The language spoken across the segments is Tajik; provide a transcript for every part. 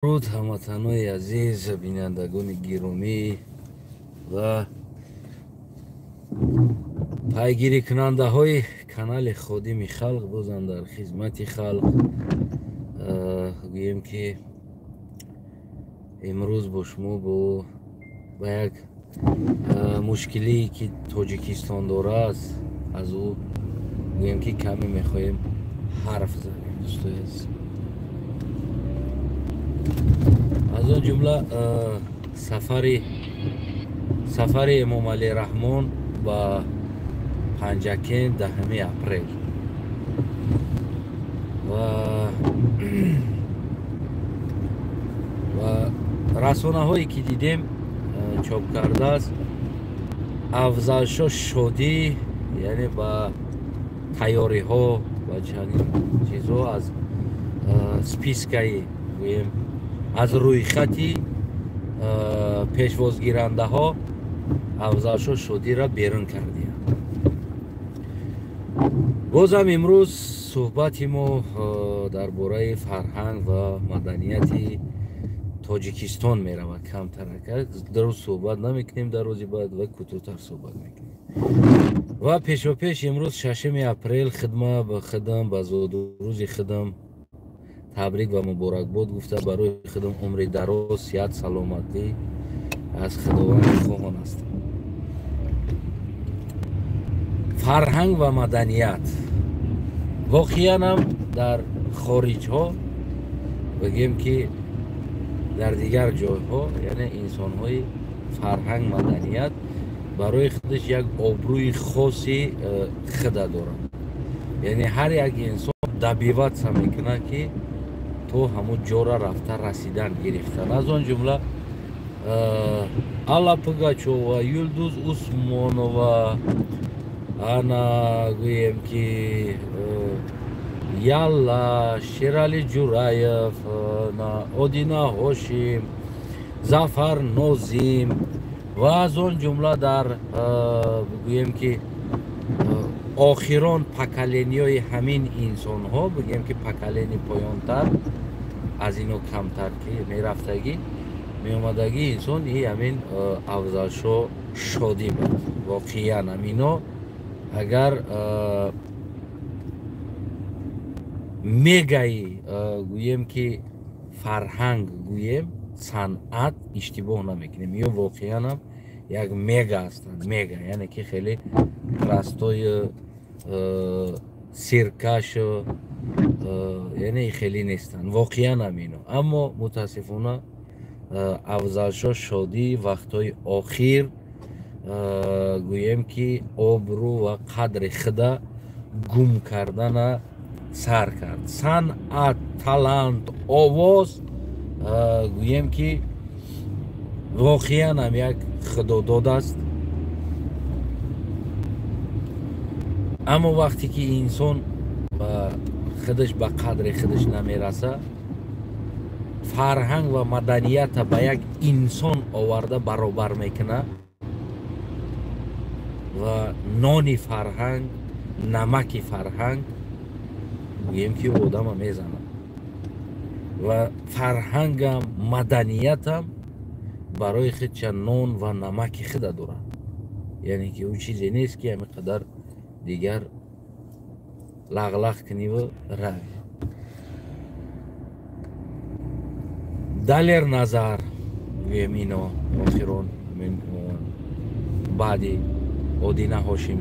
Дуруд, ҳамватанои азиз, бинандагони гиромӣ ва пайгирикунандаҳои канали Ходими халқ. Бозам дар хизмати халқ. Гӯем ки имрӯз бо шумо ба як мушкилие ки Тоҷикистон дорад, аз ӯ гӯем ки каме мехоҳем ҳарф занем, дӯстои азиз. Аз он ҷумла сафари Эмомалӣ Раҳмон ба Панҷакент 10 апрел ва расонаҳое ки дидем чоп кардааст, Афзалшо Шодӣ, яъне ба тайёриҳо ва чандин чизҳо аз спискаи, гӯем, аз рӯйхати пешвозгирандаҳо Афзалшо Шодиро берун кардиям. Бозам имрӯз суҳбати мо дар бораи фарҳанг ва маданияти Тоҷикистон меравад. Камтарак дуруст суҳбат намекунем дар рӯзи баъд ва кӯтоҳтар суҳбат мекунем. Ва пешопеш имрӯз 6 апрел хидма ба хидам, ба зодрӯзи хидам табрик ва муборакбод гуфта, барои худам умри дароз, сиҳат, саломатӣ аз Худованд хоҳон ҳастам. Фарҳанг ва маданият воқеан ҳам дар хориҷҳо, бигем ки дар дигар ҷойҳо, яъне инсонҳои фарҳанг маданият барои худаш як обрӯи хоси худа дорад. Яъне ҳар як инсон добиваться мекунад, ки то ҳамун ҷора рафта расидан гирифтан. Аз он ҷумла Алла Пугачова, Юлдуз Усмонова, ана гӯем ки Ялла, Шерали Ҷураев, Одина Ҳошим, Зафар Нозим ва аз он ҷумла дар гӯем ки охирон поколениёи ҳамин инсонҳо, бигем ки поколени поёнтар аз ино камтар ки мерафтагӣ меомадагӣ инсон и ҳамин Афзалшо Шодӣ буд. Воқеан ҳамино агар мегаи гӯем ки фарҳанг гӯем, санъат, иштибоҳ намекунем. Ё воқеан ҳам як мега ҳастанд, мега, яъне ки хеле растои сиркаш, яъне хеле нестанд воқеан ҳам ино. Аммо мутаассифона Афзалшо Шодӣ вақтҳои охир гӯем ки обрӯ ва қадри худа гум кардана сар кард. Санъат, талант, овоз гӯем ки воқеан ҳам як худодод аст. Аммо вақте ки инсон ба худаш, ба қадри худаш намераса, фарҳанг ва маданията ба як инсон оварда баробар мекунад ва нони фарҳанг, намаки фарҳанг гӯем ки одама мезанад. Ва фарҳангам, маданиятам барои худча нон ва намаки худа дорад. Яъне ки ӯ чизе нест ки ҳамин қадар дигар лағлағ куниву рави. Далер Назар гӯем ино охирон баъди Одина Ҳошим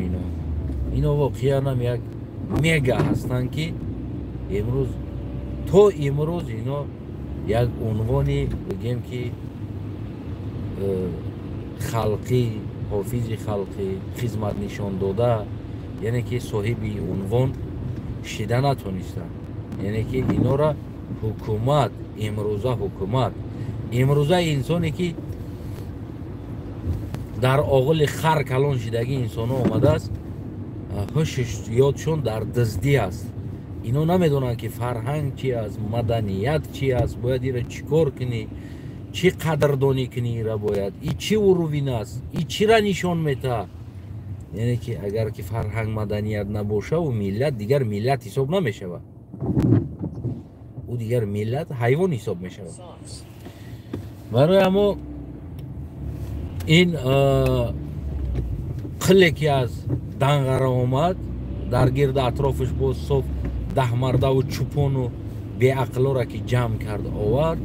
ино воқеан ҳам як мега ҳастанд, ки имрӯз то имрӯз ино як унвони бигем ки халқӣ, ҳофизи халқӣ, хизмат нишон дода, яъне ки соҳиби унвон шида натонистанд. Яъне ки инора ҳукумат, имрӯза ҳукумат, имрӯза инсоне ки дар оғили хар калон шидагӣ инсонҳо омадааст, ҳушш ёдшон дар дуздӣ аст. Ино намедонанд ки фарҳанг чи аст, маданият чи аст, бояд ира чӣ кор кунӣ, чӣ қадрдонӣ кунӣ, ира бояд и чӣ урувин аст, и чира нишон метаҳад. Яъне ки агар ки фарҳанг маданият набоша, ӯ миллат дигар миллат ҳисоб намешавад. Ӯ дигар миллат ҳайвон ҳисоб мешавад. Барои ҳамо ин қилле ки аз Данғара омад, дар гирди атрофаш боз соф даҳмардаву чӯпону беақлора ки ҷамъ кард овард,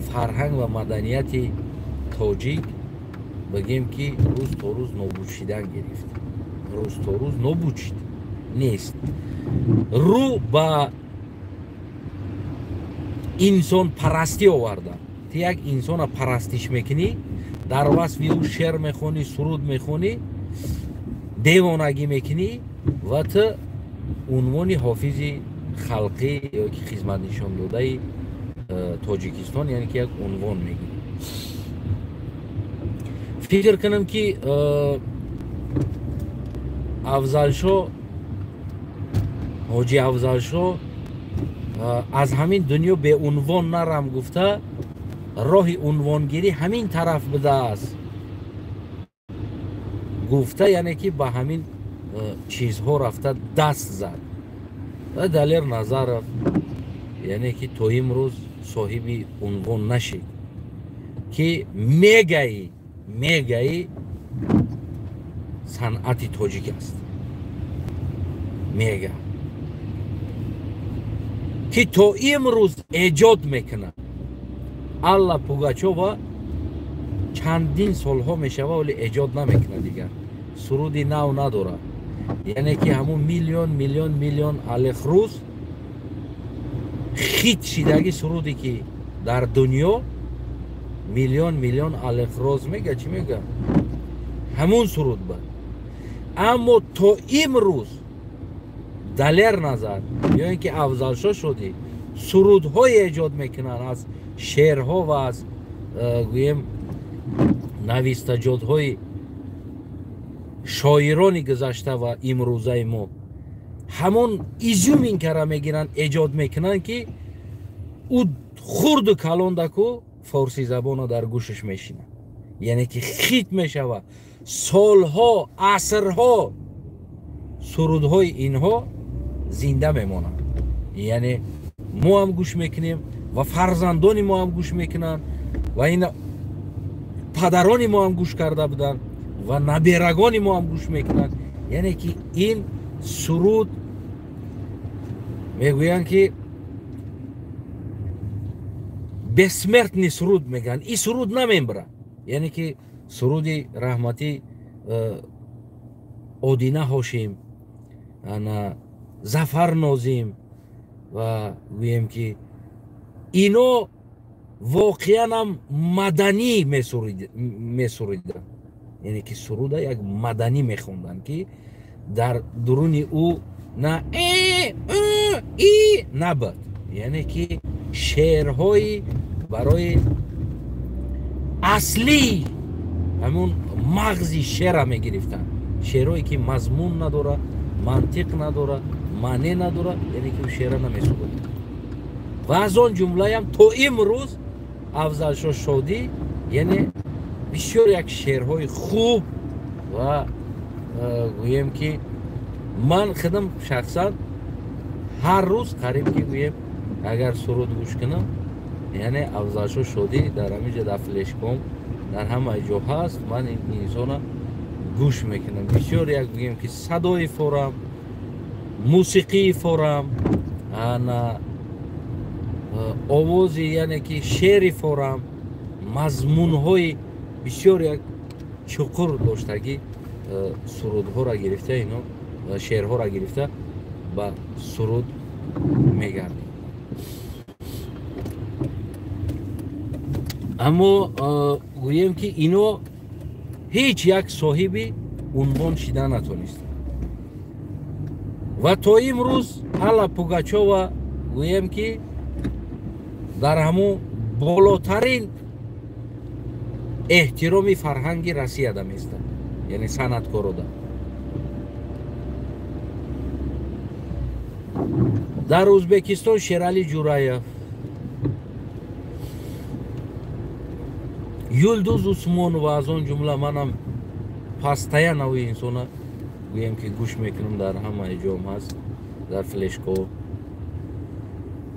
фарҳанг ва маданияти тоҷик бигем ки рӯз то рӯз нобуд шидан гирифт. Рӯз то рӯз нобуд шид, нест. Рӯ ба инсонпарастӣ оварда. Ту як инсона парастиш мекунӣ, дар васфи ӯ шеър мехонӣ, суруд мехонӣ, девонагӣ мекунӣ ва ту унвони ҳофизи халқӣ ё ки хизматнишондодаи Тоҷикистон, яъне ки як унвон мегирӣ. Фикр кунам ки Афзалшо, ҳоҷи Афзалшо аз ҳамин дунё беунвон нарам гуфта, роҳи унвонгирӣ ҳамин тараф будааст гуфта, яъне ки ба ҳамин чизҳо рафта даст зад. Ва Далер Назаров яъне ки то имрӯз соҳиби унвон нашид, ки мегаи санъати тоҷик аст. Мега ки то имрӯз эҷод мекунад. Алла Пугачова чандин солҳо мешава, вале эҷод намекунад, дигар суруди нав надорад. Яъне ки ҳамун миллион миллион миллион алехрӯз хит шидаги суруде ки дар дунё миллион миллион алехроз мега, чӣ мега, ҳамун суруд буд. Аммо то имрӯз Далер Назар ё ин ки Афзалшо Шодӣ сурудҳое эҷод мекунанд аз шеърҳо ва аз гӯем навистаҷотҳои шоирони гузашта ва имрӯзаи мо, ҳамон изюминкара мегиранд, эҷод мекунанд ки ӯ хурду калондаку форсизабона дар гӯшаш мешинад, яъне ки хит мешавад. Солҳо, асрҳо сурудҳои инҳо зинда мемонанд. Яъне мо ҳам гӯш мекунем ва фарзандони мо ҳам гӯш мекунанд ва ин падарони мо ҳам гӯш карда буданд ва наберагони мо ҳам гӯш мекунанд. Яъне ки ин суруд мегӯянд ки бессмертный суруд мегӯянд. Ин суруд намембарад. Яъне ки суруди раҳматӣ Одина Ҳошим, ана Зафар Нозим ва гӯем ки ино воқеан ҳам маданӣ месуриданд. Яъне ки суруда як маданӣ мехонданд ки дар дуруни ӯ на э и набуд. Яъне ки шеърҳои барои аслӣ ҳамун мағзи шеъра мегирифтанд. Шеърҳое ки мазмун надора, мантиқ надора, маъне надора, яъне ки шеъра намесуруданд. Ва аз он ҷумлаям то имрӯз Афзалшо Шодӣ яъне бисёр як шеърҳои хуб ва гӯем ки ман худам шахсан ҳар рӯз қариб ки гӯем агар суруд гӯш кунам, яъне Афзалшо Шодӣ дар ҳамин ҷо дар флешком дар ҳамаи ҷо ҳаст, ман ин инсона гӯш мекунам. Бисёр як гӯем ки садои форам, мусиқии форам, ана овози яъне ки шеъри форам, мазмунҳои бисёр як чуқур доштагӣ сурудҳоро гирифта, ино шеърҳоро гирифта ба суруд мегардем. Аммо гӯем ки ино ҳеҷ як соҳиби унвон шида натонистанд. Ва то имрӯз Алла Пугачова гӯем ки дар ҳамун болотарин эҳтироми фарҳанги Россияда местад, яъне санъаткорода. Дар Ӯзбекистон Шерали Ҷураев, Юлдуз Усмонова, аз он ҷумла манам пастаян ӯ инсона гӯем ки гӯш мекунам, дар ҳамаи ҷом ҳаст, дар флешко.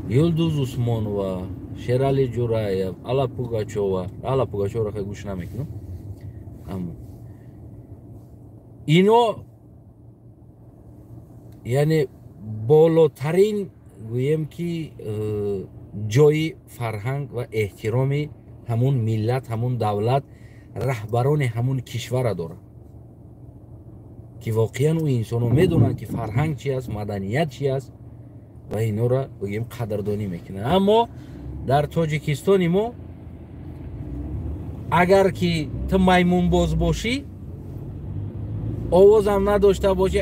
Юлдуз Усмонова, Шерали Ҷураев, Алла Пугачова. Алла Пугачоваро хеле гӯш намекунам, аммо ино яъне болотарин гӯем ки ҷои фарҳанг ва эҳтироми ҳамун миллат, ҳамун давлат, раҳбарони ҳамун кишвара доранд, ки воқеан ӯ инсонҳо медонанд, ки фарҳанг чи аст, маданият чи аст ва инора бигем қадрдонӣ мекунанд. Аммо дар Тоҷикистони мо агар ки ту маймунбоз бошӣ, овозам надошта бошӣ,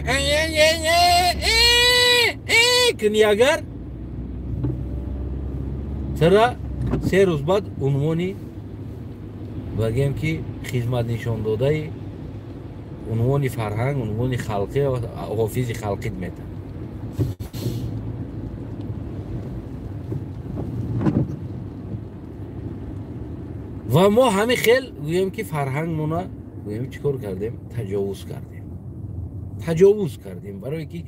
кунӣ, агар тура 3 рӯз баъд унвони бигем ки хизмат нишондодаи унвони фарҳанг, унвони халқӣ, ҳофизи халқит метавад. Ва мо ҳамин хел гӯем ки фарҳангмона гӯем чӣ кор кардем? Таҷовуз кардем. Таҷовуз кардем, барое ки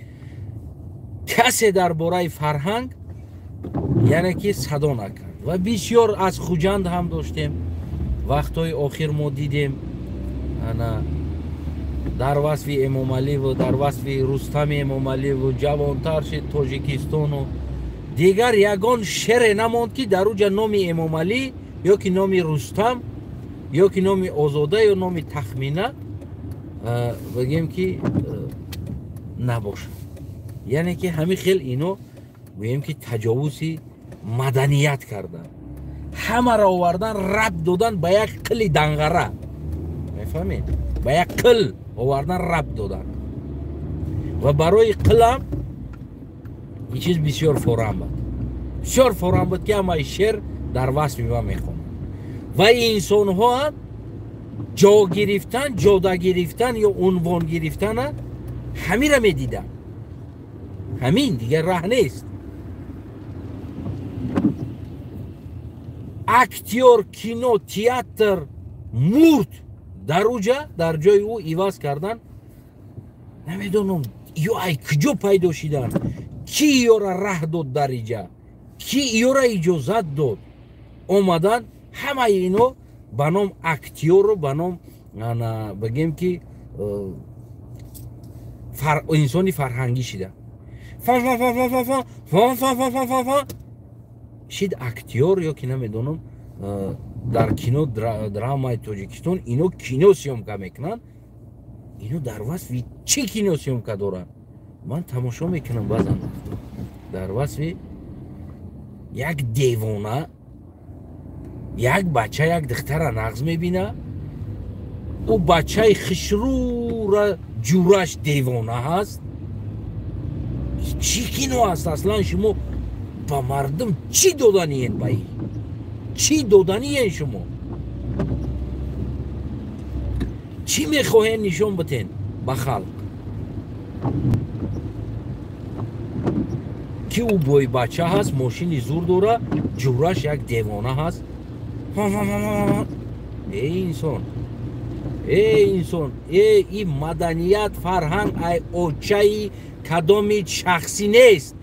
касе дар бораи фарҳанг яъне ки садо накард. Ва бисёр аз Хуҷанд ҳам доштем. Вақтҳои охир мо дидем ана дар васфи Эмомаливу дар васфи Рустами Эмомаливу ҷавонтар шид Тоҷикистону дигар ягон шере намонд, ки дар уҷа номи Эмомалӣ ё ки номи Рустам ё ки номи Озода ё номи Тахмина бигем ки набошад. Яъне ки ҳамин хел ино гӯем ки таҷовузи маданият кардан, ҳамаро овардан, рабт додан ба як қили данғара, мефаҳмед? Ба як қил овардан, рабт додан. Ва барои қилам ин чиз бисёр форам буд, бисёр форам буд, ки ҳамаи шер дар васфи ман мехонанд. Ва инсонҳо ҷо гирифтан, ҷода гирифтан ё унвон гирифтана ҳамира медиданд. Ҳамин дигар раҳ нест. Актёр, кино, театр мурд, дар уҷа дар ҷои ӯ иваз кардан намедонам ё ай куҷо пайдо шидан, ки ёра раҳ дод дар иҷа, ки ёра иҷозат дод омадан. Ҳамаи ино ба ном актёру ба ном бигем ки инсони фарҳангӣ шида. Шид актёр ё ки намедонам дар кино драмаи Тоҷикистон ино кино съёмка мекунанд. Ино дар васфи чӣ кино съёмка доранд? Ман тамошо мекунам баъзан вақто дар васфи як девона, як бача як духтара нағз мебина, ӯ бачаи хушрӯра ҷураш девона ҳаст. Чӣ кино аст аслан? Шумо ба мардум чӣ доданиен? Ба ин чӣ доданиен? Шумо чӣ мехоҳен нишон битен ба халқ? Ки ӯ бойбача ҳаст, мошини зур дора, ҷураш як девона ҳаст. Эй инсон, эй инсон, эй ин маданият, фарҳанг ай очаи кадоми шахсӣ нест,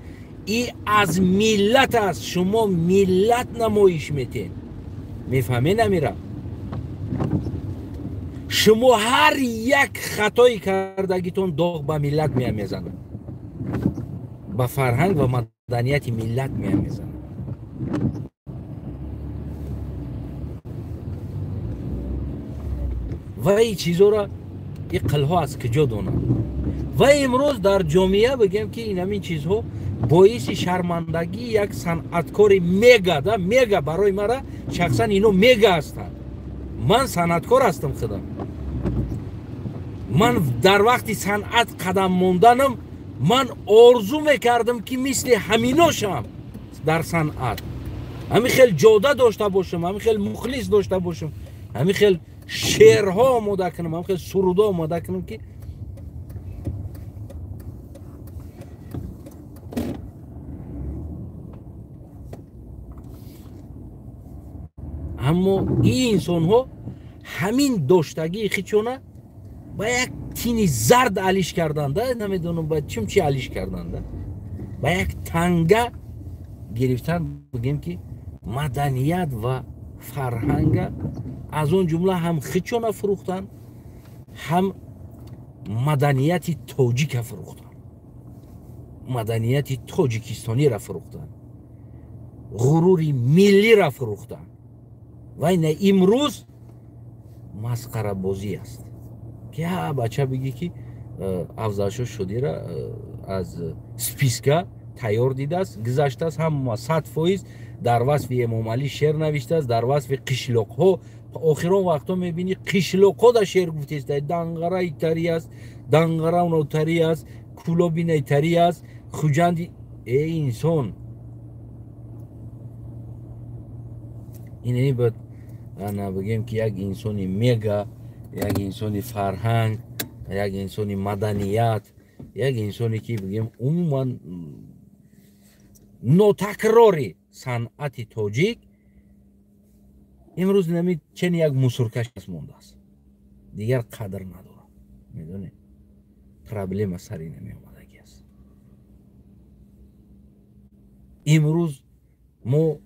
и аз миллат аст. Шумо миллат намоиш метен, мефаҳмед амира? Шумо ҳар як хатои кардагитон доғ ба миллат меамезанад, ба фарҳанг ва маданияти миллат меамезанад. Ва ин чизоро ин қилҳо аз куҷо донанд? Ва имрӯз дар ҷомеа бигем ки ин ҳамин чизҳо боиси шармандагии як санъаткори мега, да мега барои мара шахсан ино мега ҳастанд. Ман санъаткор ҳастам худам. Ман дар вақти санъат қадам монданам ман орзу мекардам, ки мисли ҳамино шавам дар санъат, ҳамин хел ҷода дошта бошам, ҳамин хел мухлис дошта бошам, ҳамин хел шеърҳо омода кунам, ҳамин хел сурудҳо омода кунам, ки аммо ин инсонҳо ҳамин доштагии хичона ба як тини зард алиш карданда, намедонам ба чим чи алиш карданда, ба як танга Гирифтан бигем ки маданият ва фарҳанга аз он ҷумла ҳам хичона фурӯхтан, ҳам маданияти тоҷика фурӯхтан, маданияти тоҷикистонира фурӯхтан, ғурури миллира фурӯхтан. Ва ина имрӯз масқарабозӣ аст ки ҳа бача бигӣ ки Афзалшо Шодира аз списка тайёр дидааст, гузаштааст, ҳама 100% дар васфи Эмомалӣ шеър навиштааст, дар васфи қишлоқҳо. Охирон вақтҳо мебинӣ қишлоқҳо да шеър гуфтест, Данғара итари аст, Данғара унотари аст, Кӯлобина итари аст, Хуҷанди. Э инсон, ин бад ана бигем ки як инсони мега, як инсони фарҳанг, як инсони маданият, як инсоне ки бигем умуман нотакрори санъати тоҷик имрӯз нами чен як мусуркаш мондааст, дигар қадр надорад. Медонед, проблема сари намеомадагӣ аст. Имрӯз мо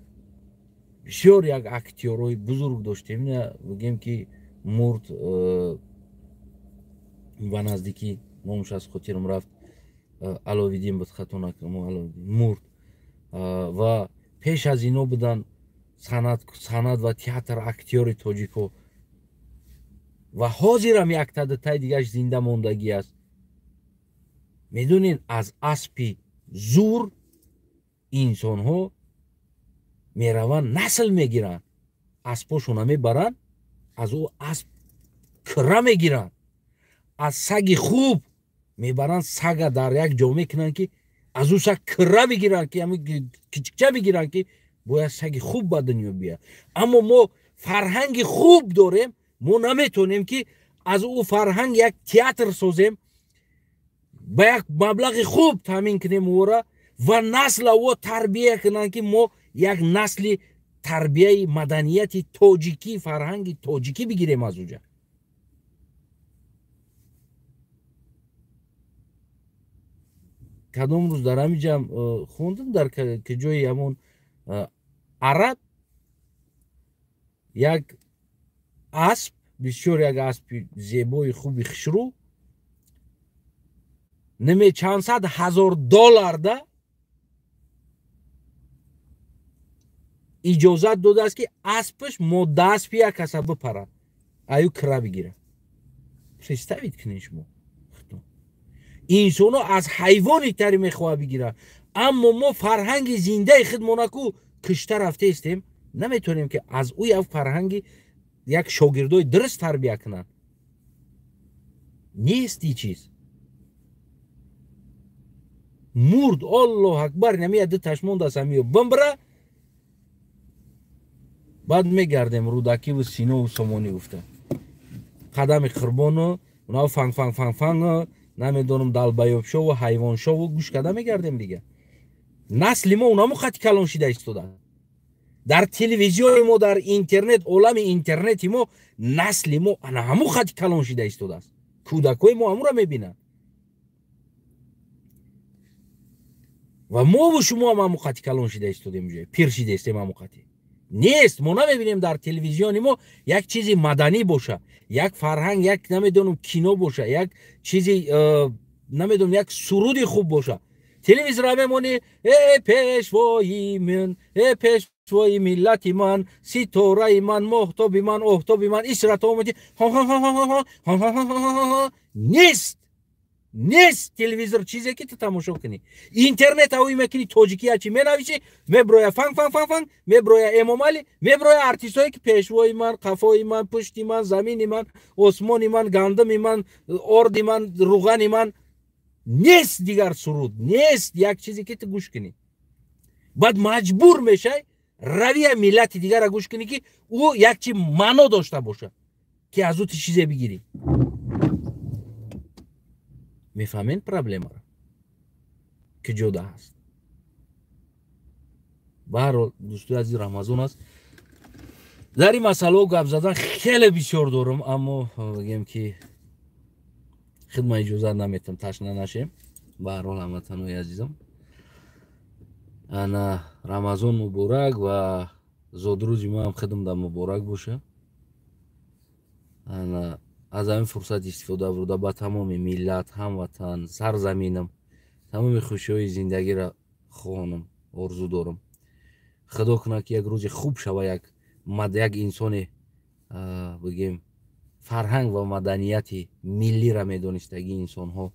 бисёр як актёрҳои бузург доштем, бигем ки мурд ба наздикӣ, номаш аз хотирам рафт, Аловиддин буд, хато накунам, Аловиддин мурд. Ва пеш аз ино будан санъат ва театр актёри тоҷико ва ҳозирам яктадатай дигаш зинда мондагӣ аст. Медонед, аз аспи зур инсонҳо мераванд, насл мегиранд, аспошона мебаранд, аз ӯ асп кира мегиранд, аз саги хуб мебаранд, сага дар як ҷо мекунанд ки аз ӯ саг кира бигиранд, ки кичикча бигиранд, ки бояд саги хуб ба дунё биёяд. Аммо мо фарҳанги хуб дорем, мо наметонем ки аз ӯ фарҳанг як театр созем, ба як маблағи хуб таъмин кунем ӯра ва насла ӯ тарбия кунанд, ки мо як насли тарбияи маданияти тоҷикӣ, фарҳанги тоҷикӣ бигирем аз уҷа. Кадом рӯз дар ҳамин ҷам хондам, дар ҷои ҳамон араб як асп, бисёр як аспи зебои хуби хушрӯ, неме чанд сад ҳазор доллар да иҷозат додааст, ки аспаш моддааспи як каса бипарад, аю кира бигирад. Представить кунед шумо, инсонҳо аз ҳайвони тари мехоҳад бигирад, аммо мо фарҳанги зиндаи худмонаку кишта рафтаистем, наметонем ки аз ӯ як фарҳанги як шогирдои дуруст тарбия кунанд. Нест и чиз. Мурд, Аллоҳ акбар, намия ду ташмондааст, ҳамиё бимбра, баъд мегардем Рӯдакиву Синову Сомонӣ гуфта, қадами қурбону унав фанг фанг фанг фанг, намедонам далбаёбшову ҳайвоншову гӯш карда мегардем дига. Насли мо унамо хати калон шида истода. Дар телевизиони мо, дар интернет, олами интернети мо насли мо ана ҳамо хати калон шида истодааст. Кӯдакҳои мо ҳамура мебинанд. Ва мову шумо ҳам ҳамо хати калон шида истодем, пир шида истем ҳамо хати. Нест, мо намебинем дар телевизиони мо як чизи маданӣ боша, як фарҳанг, як намедонам кино боша, як чизи намедонам як суруди хуб боша. Телевизора мемонӣ, э пешвои ман, э пешвои миллати ман, ситораи ман, моҳтоби ман, офтоби ман, исрат омадӣ. Нест. Нест телевизор чизе ки ту тамошо кунӣ. Интернет авӣ мекунӣ, тоҷикия чӣ менависӣ, меброя фанг фанг фанг фанг, меброя Эмомалӣ, меброя артистое ки пешвои ман, қафои ман, пушти ман, замини ман, осмони ман, гандуми ман, орди ман, руғани ман. Нест дигар суруд, нест як чизе ки ту гӯш кунӣ. Баъд маҷбур мешай равия миллати дигара гӯш кунӣ, ки ӯ як чи маъно дошта бошад, ки аз ӯ ту чизе бигирӣ. Мефаҳмед проблемаро ки ҷода ҳаст? Баҳарҳол, дӯстои азиз, Рамазон аст, дар ин масъалаҳо гап задан хеле бисёр дорам, аммо бигем ки хидма иҷозат наметам, ташна нашем. Баҳарҳол, ҳамватанои азизам, Ана, Рамазон муборак ва зодрӯзи мо ҳам хидмда муборак боша. Ана, аз ҳамин фурсат истифода бурда, ба тамоми миллат, ҳамватан, сарзаминам тамоми хушиҳои зиндагиро хоҳонам, орзу дорам. Худо кунад, ки як рӯзи хуб шава, як инсоне, бигем, фарҳанг ва маданияти миллиро медонистагии инсонҳо,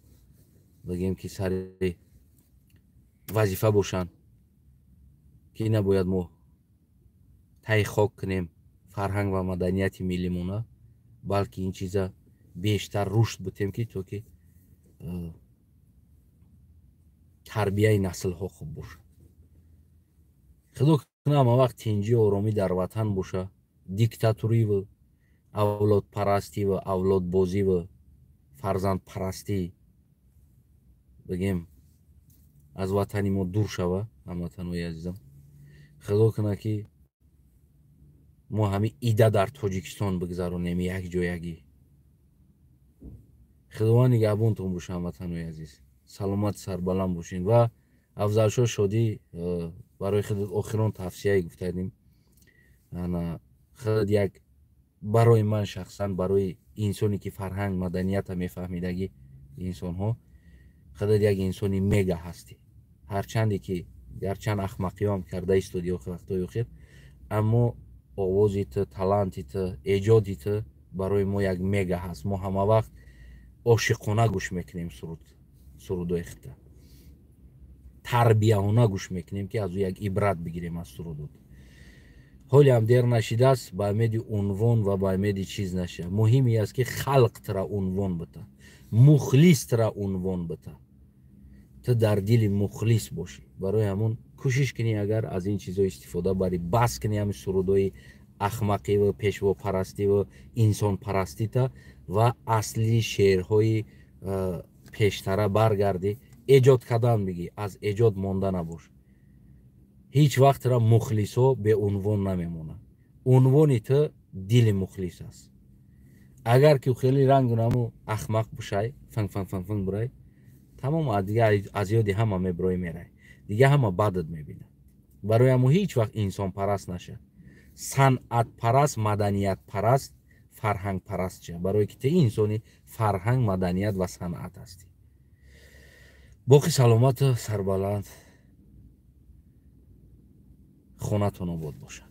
бигем, ки сари вазифа бошанд, ки набояд мо таи хок кунем фарҳанг ва маданияти миллимона, балки ин чиза бештар рушд бутем, ки то ки тарбияи наслҳо хуб бошад. Худо кунад, ҳама вақт тинҷию оромӣ дар ватан боша, диктатуриву авлодпарастиву авлодбозиву фарзандпарастӣ, бигем, аз ватани мо дур шава. Ҳамватанҳои азизам, худо кунад, ки мо ҳамин ида дар Тоҷикистон бигзаронем якҷоягӣ. Худованд нигаҳбонтон боша, ҳамватанҳои азиз, саломат, сарбаланд бошед. Ва Афзалшоҳ Шодӣ, барои худ охирон тавсияе гуфтадим. Ана, худ як барои ман шахсан, барои инсоне ки фарҳанг, маданията мефаҳмидагӣ инсонҳо, худат як инсони мега ҳастӣ. Ҳарчанде ки гарчанд ахмақиёам карда истоди вақтҳои охир, аммо овози ту, таланти ту, эҷоди ту барои мо як мега ҳаст. Мо ҳама вақт ошиқона гӯш мекунем сурудои худта, тарбияона гӯш мекунем, ки аз ӯ як ибрат бигирем аз сурудот. Ҳолиам дер нашидааст. Ба умеди унвон ва ба умеди чиз наша. Муҳим ин аст, ки халқ тра унвон бита, мухлис тра унвон бита, ту дар дили мухлис бошӣ. Барои ҳамон кӯшиш кунӣ, агар аз ин чизҳо истифода барӣ, бас кунӣ ҳамин сурудҳои ахмақиву пешвопарастиву инсонпарастита ва асли шеърҳои пештара баргардӣ, эҷод кардан бигӣ, аз эҷод монда набош. Ҳеҷ вақтра мухлисо беунвон намемонад. Унвони ту дили мухлис аст. Агар ки хеле рангу наму ахмақ бошай, фанг фанг фанг фанг бурай, тамом, дига аз ёди ҳама меброи, мерай, дига ҳама бадат мебинад. Барои ҳамо ҳеҷ вақт инсонпараст наша, санъатпараст, маданиятпараст, фарҳангпараст ша, барое ки ту инсони фарҳанг, маданият ва санъат ҳастӣ. Боқӣ саломату сарбаланд, хонатон обод бошад.